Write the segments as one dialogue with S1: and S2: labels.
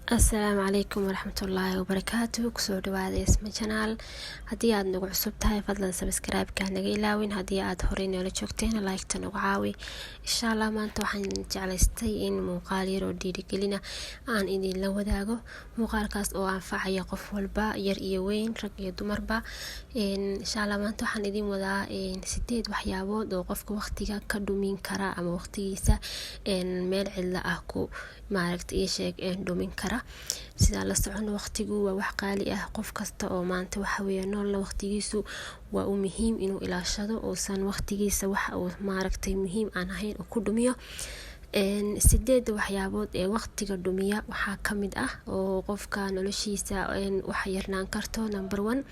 S1: Asalaamu calaykum waraxmatullaahi wabarakaatu. Kusoo dhawaada Isma Channel. Haddii aad nagu cusub tahay, fadlan subscribe-ka naga ilaawin. Haddii aad horey noola joogteen, like-ta nagu caawi, insha Allah. Maanta waxaan jeclaystay in muuqaal yaroo dhiirigelina aan idinla wadaago, muuqaalkaas oo anfacaya qof walba, yar iyo weyn, rag iyo dumarba, insha Allah. Maanta waxaan idin wadaa sideed waxyaabood oo qofka waqtiga ka dhumin kara ama waqtigiisa meel cidla ah ku maaragta ii sheeg dhumin kara. Sidaa la socono, waqtigu waa wax qaali ah. Qof kasta oo maanta waxa weeye noolna, waqtigiisu waa u muhiim inuu ilaashado, uusan waqtigiisa waxa uu maaragtay muhiim aan ahayn uu ku dhumiyo. Sideedda waxyaabood ee waqtiga dhumiya waxaa kamid ah oo qofka noloshiisa wax yarnaan karto: number one,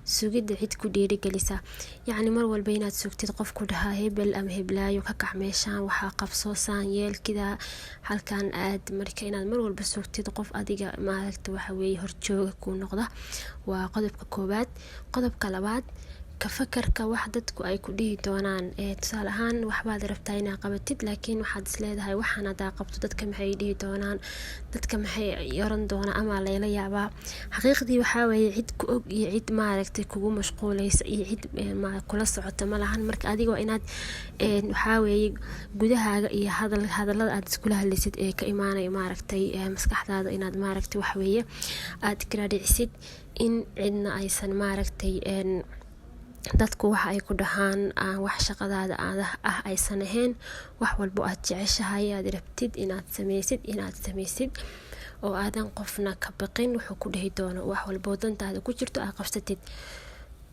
S1: sugidda cid ku dhiirigelisa. Yacni mar walba inaad sugtid qof ku dhahaa hebel ama heblaayo, "Ka kac meeshaan, waxaa qabso, saan yeelkidaa, halkan aad." Marka inaad mar walba sugtid qof adiga maaragta waxa weeye horjooga kuu noqda waa qodobka koowaad. Qodobka labaad, ka fakarka wax dadku ay ku dhihi doonaan. Tusaale ahaan, waxbaad rabtaa inaad qabatid, laakiin waxaad isleedahay, "Waxaan hadaa qabto, dadka maxay dhihi doonaan? Dadka maxay oran doonaan ama layla yaabaa?" Xaqiiqdii waxaa weeye cid ku og iyo cid maaragtay kugu mashquuleysa iyo cid kula socota ma lahan. Marka adiga waa inaad waxaa weeye gudahaaga iyo hadal hadalada aad iskula hadlaysid ee ka imaanaya maaragtay maskaxdaada inaad maaragtay waxa weeye aad kala dhicisid in cidna aysan maaragtay dadku waxa ay ku dhahaan aan wax shaqadaada ah aysan ahayn. Wax walbo aad jeceshahay, aad rabtid inaad sameysid, inaad sameysid oo aadan qofna ka baqin wuxuu ku dhihi doono. Wax walboo dantaada ku jirto aad qabsatid.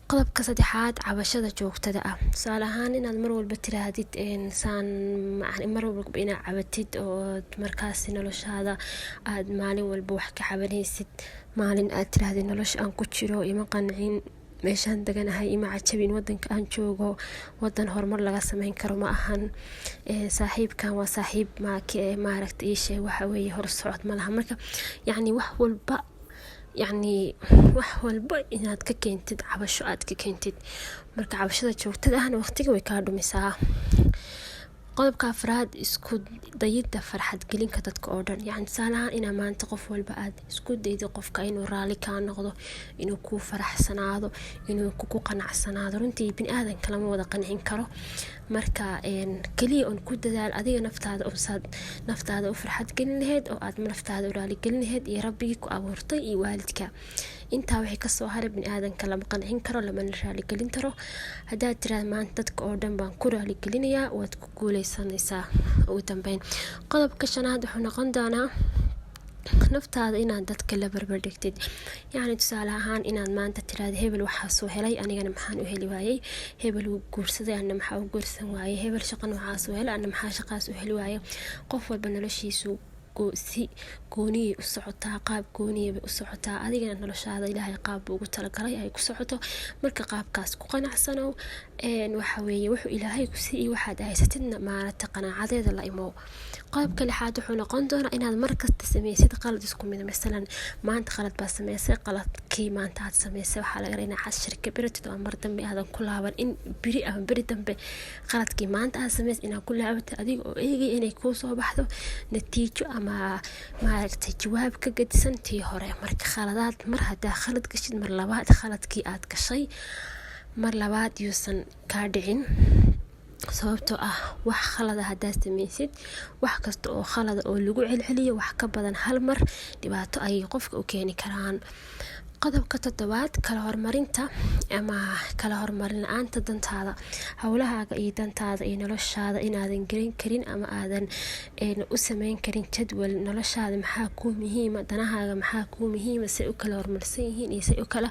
S1: Qodobka saddexaad, cabashada joogtada ah. Tusaale ahaan, inaad mar walba tiraahdid saan, mar walba inaad cabatid oo markaasi noloshaada aad maalin walba wax ka cabanaysid. Maalin aad tirahdid, "Nolosha aan ku jiro ima qancin, meeshaan deganahay ima cajabin, wadanka aan joogo wadan horumar laga sameyn karo ma ahan, saaxiibkan waa saaxiib maaragta ii sheeg waxa weeye horsocod ma laha." Marka yacni wax walba, yacni wax walba inaad ka keentid cabasho aad ka keentid. Marka cabashada joogtada ahna waqtiga way kaa dhumisaa. Qodobka afraad, isku dayida farxad gelinka dadka oo dhan. Yacni tusaale ahaan, inaa maanta qof walba aad isku daydo qofka inuu raali kaa noqdo, inuu kuu faraxsanaado, inuu kugu qanacsanaado. Runtii bini aadanka lama wada qancin karo. Marka keliya un ku dadaal adiga naftaada unsaad naftaada u farxad gelin lahayd oo aad naftaada u raali gelin lahayd iyo Rabbigii ku abuurtay iyo waalidka. Intaa waxay kasoo haray, bini aadanka lama qancin karo, lamana raaligelin karo. Haddaad tiraad, "Maanta dadka oo dhan baan ku raaligelinayaa," waad ku guuleysanaysaa ugu dambeyn. Qodobka shanaad wuxuu noqon doonaa naftaada inaad dadka la barbardhigtid. Yacni tusaale ahaan, inaad maanta tiraahdo, "Hebel waxaasuu helay, anigana maxaan u heli waayey? Hebel wuu guursaday, anna maxaa u guursan waayey? Hebel shaqa noocaasuu helay, anna maxaa shaqaas u heli waayey?" Qof walba noloshiisu si gooniyay u socotaa, qaab gooniya bay u socotaa. Adigana noloshaada Ilaahay qaab buu ugu talagalay ay ku socoto. Marka qaabkaas ku qanacsanow. Waxa weeye wuxuu Ilaahay ku siiyey waxaad haysatidna maaragta qanaacadeeda la imow. Qodobka lixaad wuxuu noqon doonaa inaad markasta sameysid qalad isku mid. Masalan, maanta qalad baa sameysay. Qaladkii maanta aad sameysay waxaa laga rabaa inaad cashir ka baratid oo mar dambe aadan ku laaban, in beri ama beri dambe qaladkii maanta aad sameysay inaad ku laabatid, adiga oo eegaya inay kuu soo baxdo natiijo ama maaragtay jawaab ka gedisan tii hore. Marka khaladaad mar haddaa khalad gashid, mar labaad khaladkii aad gashay mar labaad yuusan kaa dhicin, sababtoo ah wax khalada haddaad sameysid, wax kasta oo khalada oo lagu celceliyo wax ka badan hal mar, dhibaato ayay qofka u keeni karaan. Qodobka toddobaad, kala horumarinta ama kala horumarin la-aanta dantaada, howlahaaga iyo dantaada iyo noloshaada inaadan garan karin ama aadan u sameyn karin jadwal. Noloshaada maxaa kuu muhiima? Danahaaga maxaa kuu muhiima? Say u kala horumarsan yihiin iyo say u kala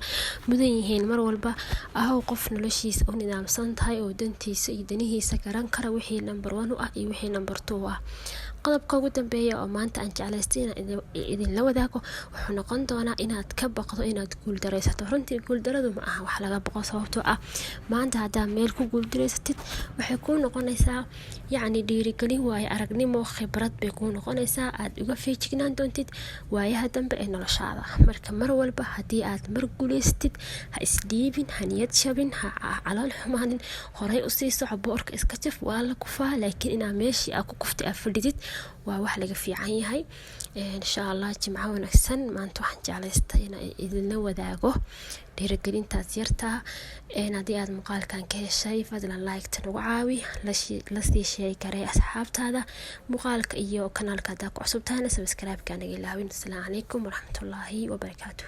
S1: mudan yihiin? Mar walba ahow qof noloshiisa u nidaamsan tahay oo dantiisa iyo danihiisa garan kara, wixii number one u ah iyo wixii number two u ah. Qodobka ugu dambeeya oo maanta aan jeclaystay inaan idinla wadaago wuxuu noqon doonaa inaad ka baqdo inaad guuldareysato. Runtii guuldaradu ma aha wax laga baqo, sababtoo ah maanta haddaa meel ku guuldareysatid, waxay kuu noqonaysaa yacni dhiirigelin, waayo aragnimo, khibrad bay kuu noqonaysaa aad uga feejignaan doontid waayaha dambe ee noloshaada. Marka mar walba haddii aad mar guuleysatid, ha isdhiibin, ha niyad jabin, ha calool xumaanin, horey usii soco, boorka iska jaf. Waa la kufaa, laakiin inaa meeshii aa ku kuftay aa fadhidid waa wax laga fiican yahay. Insha Allah, jimco wanaagsan. Maanta waxaan jeclaystay inaan idinla wadaago dhiirigelintaas yartaa. Haddii aad muuqaalkan ka heshay, fadlan like-ta nagu caawi, lasii sheegi karay asxaabtaada muuqaalka iyo kanaalka. Haddaa ku cusub tahana, subscribe-ka naga ilaawin. Asalaamu calaykum waraxmatullaahi wabarakaatu.